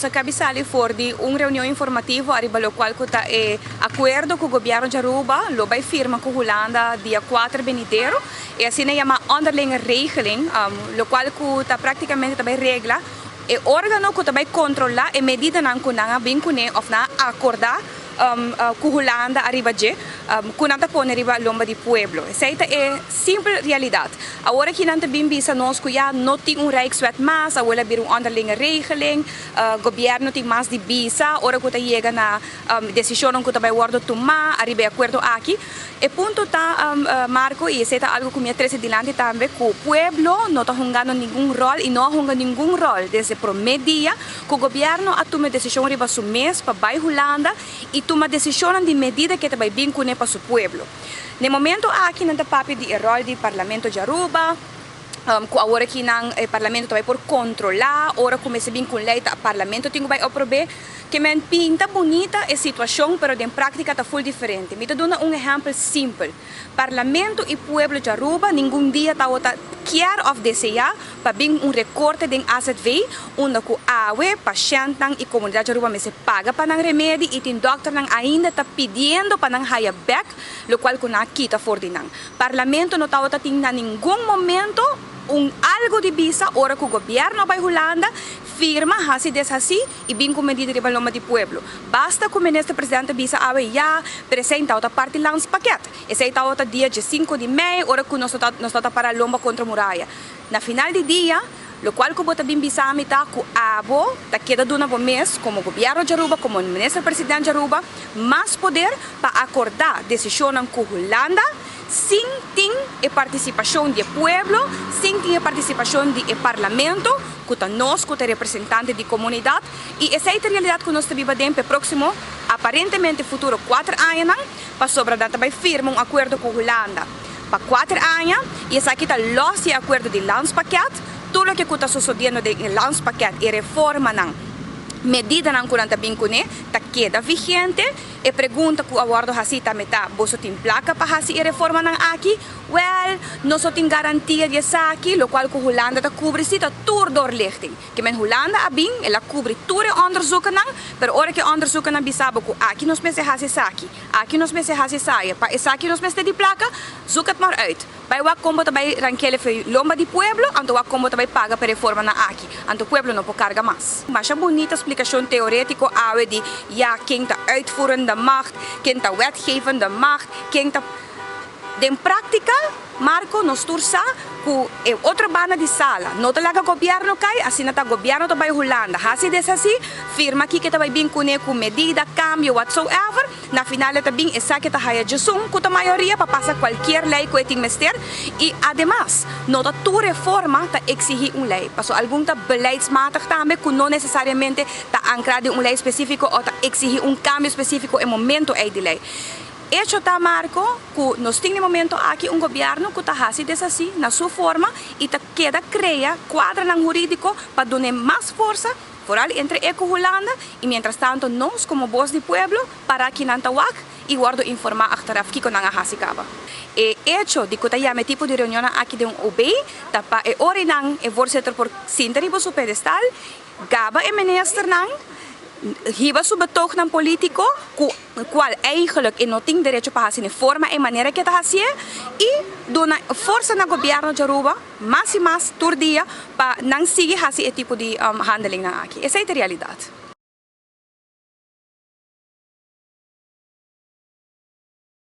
Nos a cabi sali for di un reunion informativo ariba locual cu ta e acuerdo cu Gobierno di Aruba lo bay firma cu Hulanda dia 4 benidero, e asina yama onderlinge regeling, locual cu ta practicamente ta bay regla e organo cu ta bay controla e medidanan cu nan a bin cune of nan a acorda cu Hulanda ariba dje, cu nan ta pone riba lomba di pueblo. Esey ta e simpel realidad. Awor aki nan ta bin bisa nos cu ya no tin un Rijkswet mas, awor a bira un onderlinge regeling, gobierno tin mas di bisa ora cu ta yega na decisionnan cu ta bay wordo tuma ariba e acuerdo aki. E punto ta, Marco, y esey ta algo cu mi a trece dilanti tambe, cu pueblo no ta hungando ningun rol y no a hunga ningun rol desde prome dia cu gobierno a tuma e decision riba su mes pa bay Hulanda y tuma decisionnan di medida cu e ta bay bin cune pa su pueblo. Na e momento aki nan ta papia di e rol di Parlamento di Aruba, cu awor aki nan e Parlamento ta bay por controla, ora cu mester bin cu un ley ta Parlamento tin cu bay aprobe. Ke men pinta bunita e situacion pero den practica ta full diferente. Mi ta duna un ehempel simpel. Parlamento y pueblo di Aruba ningun dia tawata kier of desea pa bin un recorte den azv unda cu awe pashentnan y comunidad di Aruba mester paga pa nan remedi y tin dokternan ainda ta pidiendo pa nan haya bek locual cu nan a kita for di nan. Parlamento no tawata tin na ningun momento un algo di bisa ora cu gobierno a bay Hulanda firma haci deshaci y bin cu medida riba lomba di pueblo. Basta cu Minister Presidente bisa awe ya, pero esey tawata parti landspakket. Esey tawata dia 5 di mei ora cu nos nos tawata para lomba contra muraya. Na final di dia, locual cu bo ta bin bisa mi ta cu abo ta keda duna bo mes como Gobierno di Aruba, como Minister Presidente di Aruba, mas poder pa acorda decisionnan cu Hulanda sin tin e participacion di e pueblo, sin tin e participacion di e Parlamento, cu ta nos cu ta representante di comunidad, y esey ta realidad cu nos ta biba den p'e proximo, aparentemente futuro 4 añanan, pasobra nan ta bay firma un acuerdo cu Hulanda pa 4 aña, y esaki ta los di e acuerdo di landspakket. Tur loke cu ta sucediendo den e landspakket, e reformanan, medidanan cu nan ta bin cune, ta keda vigente. E pregunta cu a wordo haci tambe ta, boso tin placa pa haci e reformanan aki? Wel, nos no tin garantia di esaki, locual cu Hulanda ta cubri si ta tur doorlichting. Ke men Hulanda a bin, el a cubri tur e onderzoekennan, pero ora cu e onderzoekennan bisa bo cu aki nos mester haci esaki, aki nos mester haci esaya, pa esaki nos mester di placa, zoek het maar uit. Bay wak con bo ta bay rankele fe lomba di pueblo, anto wak con bo ta bay paga pa e reformanan aki. Anto pueblo no por carga mas. Masha bunita splicacion teoretico awe di ya ken ta uitvoerende macht, ken ta wetgevende macht, ken ta. Den practica, Marco, nos tur sa cu e otro banda di sala no ta laga gobierno cay, asina ta gobierno ta bay Hulanda haci deshaci, firma kico ta bay bin cune cu medida, cambio, whatsoever. Na final e ta bin esaki ta haya djesun cu ta mayoria pa pasa cualkier ley cu e tin mester y ademas no ta tur reforma ta exigi un ley paso algun ta beleidsmatig tambe cu no necesariamente ta ancra den un ley specifico o ta exigi un cambio specifico e momento ey di ley. Hecho ta, Marco, cu nos tin den momento aki un gobierno cu ta haci deshaci na su forma y ta keda crea cuadranan huridico pa dune mas forsa, vooral entre e cu Hulanda, y mientras tanto nos como voz di pueblo para aki nan ta wak y wordo informa achteraf kico nan a haci caba. E hecho di cu ta yama e tipo di reunionnan aki den un OB ta pa e ora nan e voorzitter por sinta riba su pedestal, gaba e ministernan, hiba su betoognan politico cu cual eigenlijk e no tin derecho pa haci den forma y manera cu e ta hacié, y duna forsa na gobierno di Aruba mas y mas tur dia pa nan sigui haci e tipo di handelingnan aki. Esey ta e realidad.